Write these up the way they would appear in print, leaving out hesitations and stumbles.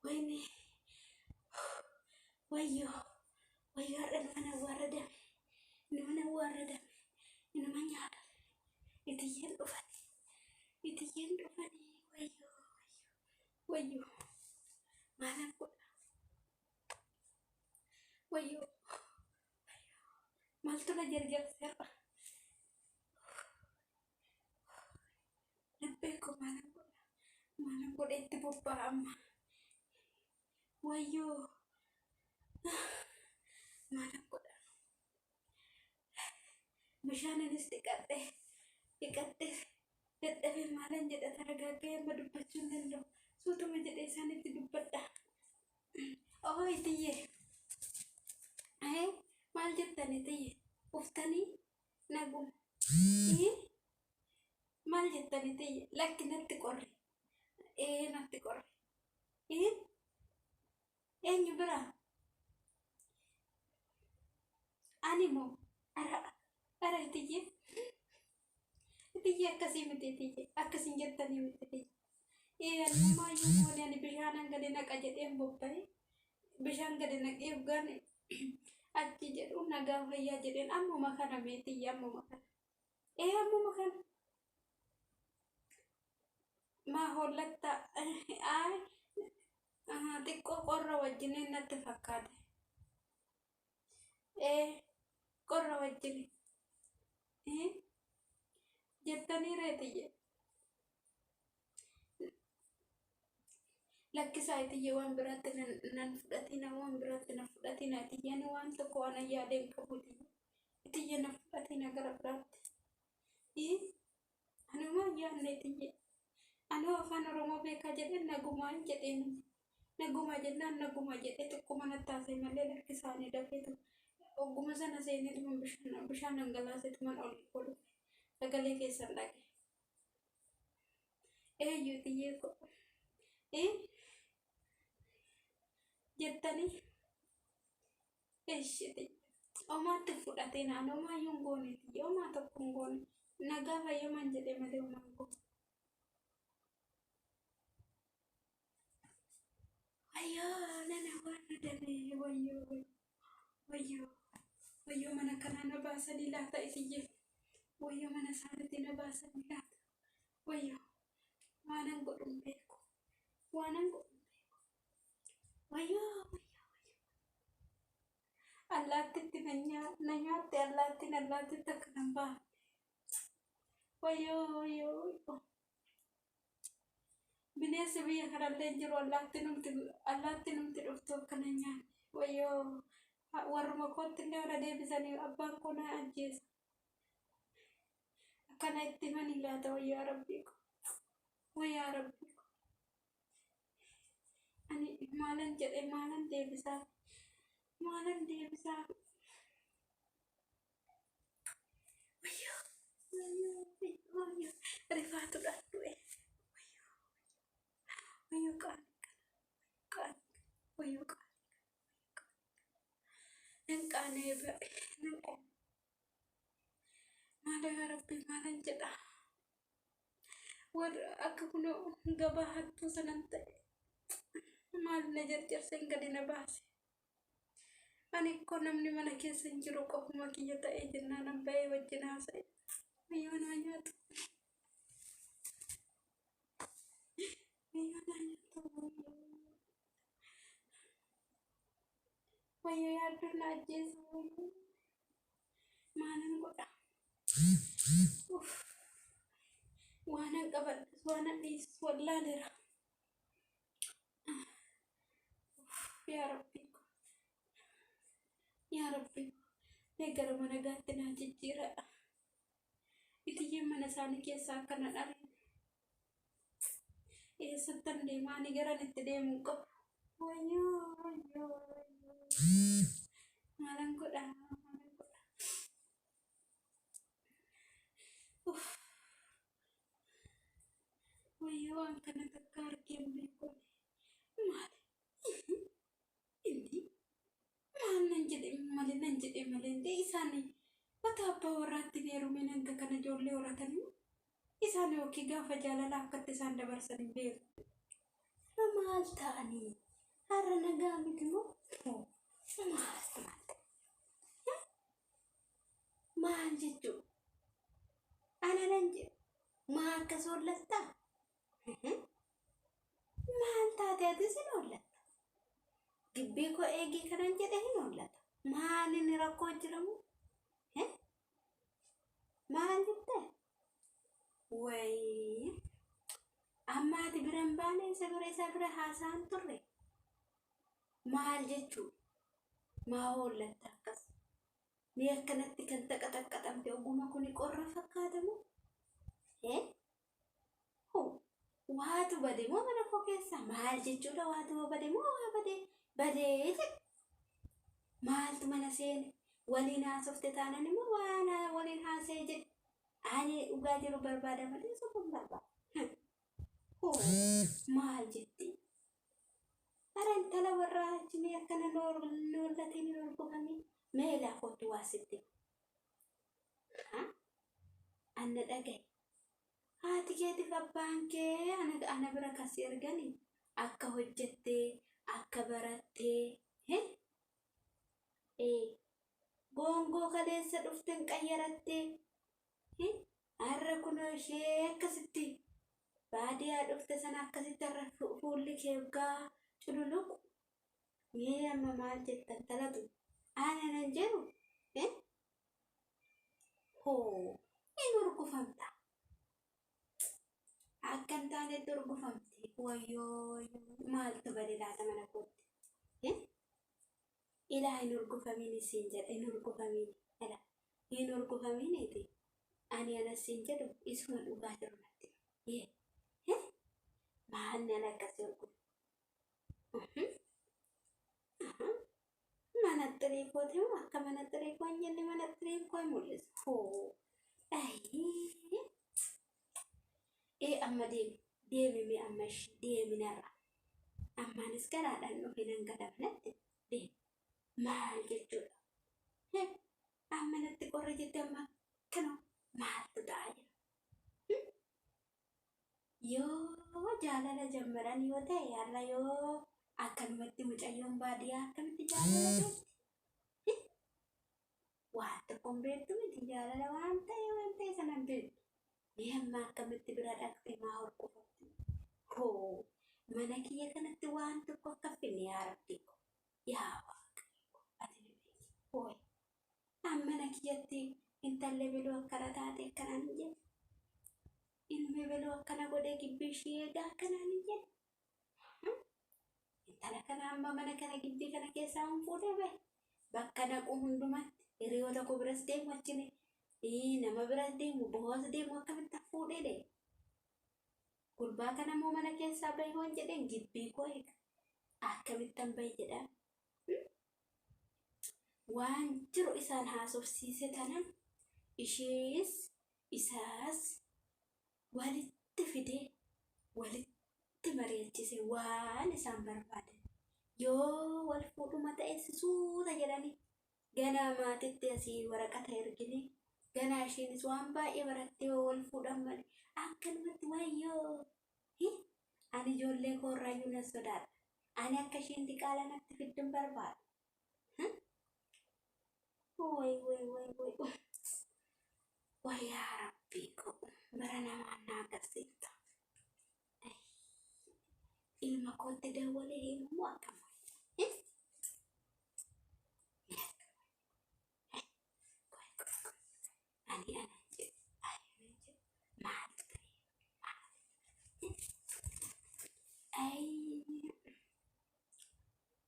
Wayne wayyoo wayyoo har'a nama awwaaradame nama awwaaradame nama nyaatame itiyyeen dhufani itiyyeen dhufani wayyoo wayyoo wayyoo maalan godha wayyoo maaltu na jarjarse har'a lapheen koo maalan godha maalan godha itti bobba'a amma wayyoo maalan godha bishaaninis dhiqadhe dhiqadhe dadhabee maalan jedha taragaagee amma dubbachuu hin danda'u suutuma jedhee isaanitti dubbadha. Oo itiyye maal jettan itiyye uftanii naguma maal jettan itiyye lakki natti qorre ee natti qorre eenyu biraa ani moo ara ara itiyye itiyye akkasii miti itiyye akkasiin jettanii miti itiyye ee ani homaayyuu goone ani bishaanan gadi naqa jedheen bobba'e bishaan gadi naqee hoggaan achi jedhu nagaa fayyaa jedheen ammuma kana meetiyye ammuma kana ee ammuma kana maa hollatta ay xiqqoo qorra wajjiniin natti fakkaate ee qorra wajjini jettanii reetiyye lakkisaa itiyye waan biraatti nan fudhatina waan biraatti na fudhatina itiyye ani waan tokko waan yaadee hin qabu itiyye itiyye na fudhatina gara biraatti anuma yaadne itiyye anuu afaan oromoo beekaa jedheen nagumaan jedheen naguma jennaan naguma jedhee xiqquma nattaasee malee lakkisaanii dafeetu ogguma sana seeneetuma bishaan bishaan dhangalaaseetuman ol ol sagalee keessan dhage. Eeyyu xiyyee ko jettanii eshi xiyye omaatti fudhatee naan omaayyuu hin goone xiyye omaa tokko hin goone nagaa fayyaman jedhee malee omaa hin goone. Wayyoo nana warra damee wayyoo wayyoo wayyoo mana kanaa na baasanii laata itiyye wayyoo mana isaaniitti na baasanii laata wayyoo waanan godhu hin beeku waanan godhu hin beeku wayyoo wayyoo wayyoo allaattitti na nyaatte allaattiin allaattitti akka nan baafne wayyoo wayyoo wayyoo bineensi biyya kanallee hin jiru allaattiin numti dhuftu akkana hin nyaanne wayyoo warruma kootti illee ona deebisanii abbaan koo na ajjeesa akkana itti himanii laata wayyaa rabbii ko wayyaa rabbii ko ani maalan jedhe maalan deebisaa maalan deebisaa wayyoo wayyoo wayyoo rifaatuudhaan du'e wayyoo wayyoo qaanii kana qaanii wayyoo qaanii nan qaanee ba'e nan qaanee maala yaa rabbi maalan jedha warra akka kunoo gabaa hattuu sanan ta'e maal na jarjarseen gadi na baase ani koo namni mana keessa hin jiru qofuma kiyya ta'ee jennaan an ba'ee wajjin haasa'e wayyoo naa nyaatu wayyoo naa nyaatu wayyoo yaaddoon na ajjeesa wayyoo maalan godha waanan qabadhus waanan dhiisus wallaaleera yaa rabbii ko yaa rabbii ko mee gara mana gaatti naa jijjiiradha itiyyeen mana isaanii keessaa akka na dhabne eessattan deema ani garan itti deemu hin qabu wayyoo wayyoo wayyoo maalan godha maalan godha uff wayyoo waan kana takka argee hin beeku maali inni maal nan jedhe malee nan jedhe malee indee isaanii wata abbaa warraatti hin heerumin hanga kana ijoollee horatanii isaan yookiin gaafa jaalala akkatti isaan dabarsan hin beeku. Maal ta'anii Har'a nagaa miti moo? Maal maal maal jechuu? Ana nan jedhu. Maa akkas hollattaa? Maal taate atis hin hollatta? Gibbii koo eegii kanan jedhe hin hollata. Maal inni rakkoo jiramu? Maal jette? Wayii amma ati bira hin baane isa bira isa bira haasa'an turre. Maal jechuu? Maa hollatta akkas? Mee akkanatti kan taqaxaqqaxamte oguma kuni qorra fakkaata moo? Hoo waatu bade moo mana koo keessaa? Maal jechuudha waatu bade moo waa bade badee jedhe. Maaltu mana seene? Waliin haasofte taanan immoo waan waliin haasa'e jedhe. Ani dhugaa jiru barbaada malee soba hin barbaadu. Hoo maal jetti? Ara intala warraa achi mee akkana noollatiin hin urgufamin. Mee ilaa kootu waa sitti. Ha? Anna dhagaye. Haati keetiif abbaan kee ana bira kan si ergani akka hojjettee, akka barattee, he? Ee, goongoo kaleessa dhuften qayyarattee, he? Har'a kunoo ishee akkasitti baadiyaa dhufte sana akkasitti har'a fuulli kee waggaa cululuqu. Mee amma maal jettan talatu? Ana nan jedhu, he? Hoo, hin urgufamta. Akka hin taanetti urgufamti. Wayyoo, wayyoo, maaltu bade laata mana kootti? Ilaa hin urgufamiin isiin jedha, hin urgufamiin. Ilaa hin urgufamiiniiti. Ani anas siin jedhu isuma dhugaa jiru natti. Yee. Maalni ana akkasii urgufu? Mana xirii kooti moo akka mana xirii koo hin jenne mana xiriin koo hin mul'isu. Hoo. Ayii. Ee amma deemi. Deemi mee amma ishii deemi narra. Ammaanis garaadhaan dhufe nan gala manatti. Deemi. Maal jechuudha? Hee. Amma natti qorra jette amma akkana maaltu ta'aa jira? Yoo jaalala jammaran yoo ta'e har'a yoo akkanumatti mucayyoon baadiyyaa akkamitti jaalala beekti? Waan tokko hin beektu miti jaalala waan ta'e waan ta'e sana hin beektu. Mee amma akkamitti bira dhaqxe maa horkufatti? Hoo mana kiyya kanatti waan tokko akka finne yaa rabbii ko yaa waaqayyo ko ati ni beeki. Hooyi amma mana kiyyatti intalli biluu akkana taate akkanaan hin jedhe. Ilmi beluu akkana godhee gibbii ishii eegaa akkanaan hin jedhe. Intala kana amma mana kana gibbii kana keessaa hin fuudhee bahe. Bakka naqu hundumatti hiriyoota koo biras deemu achini nama biras deemu bohoos deemu akkamitti fuudhee deema. Gurbaa kana immoo mana keessaa bahi hoon jedheen gibbii koo eega. Akkamittan bahi jedhaan. Waan jiru isaan haasofsiise tanan ishees isaas walitti fidee walitti mari'achise waan isaan barbaadan yoo wal fuudhuma ta'e suuta jedhanii ganaa maatitti asii waraqata ergine ganaa isheenis waan baay'ee barattee yoo wal fuudhan malee akkanumatti wayyoo ani ijoollee koorraayyuu nan sodaadha ani akka isheen diqaalaa natti fiddu hin barbaadu. Way way way way. Way yaa rabbii koo bara namaan na agarsiifta. Ilma kootti dawwalee himamu akkam. Ani anan jedhu ani anan jedhu maal ta'e maal? Ayii.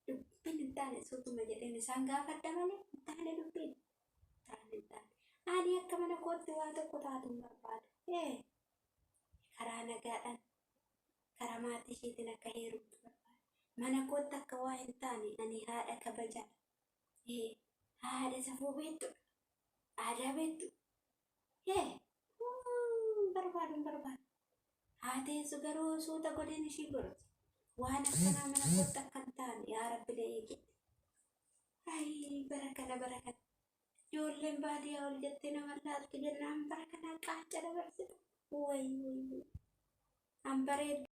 Dubbiin hin taane suutuma jedheen isaan gaafadha malee hin taane dubbiin. Taane hin taane. Ani akka mana kootti waa tokko taatu hin barbaadu. Ee karaa nagaadhaan karaa maatii isheetiin akka heerumtu barbaada. Mana kootti akka waa hin taane ani haadha kabajaadha. Ee haadha safuu beektudha. Aadaa beektu. Ee barbaadu hin barbaadu. Haa teessu garuu suuta godheen ishii gorsa. Waan akkanaa mana kootti akka hin taane yaa rabbi na eegi. Ayii bara kana bara kana. Ijoolleen baadiyyaa ol jettee nama laaltu jennaan bara kana qaaca dabarsita. Wayi wayi. An bareeddu.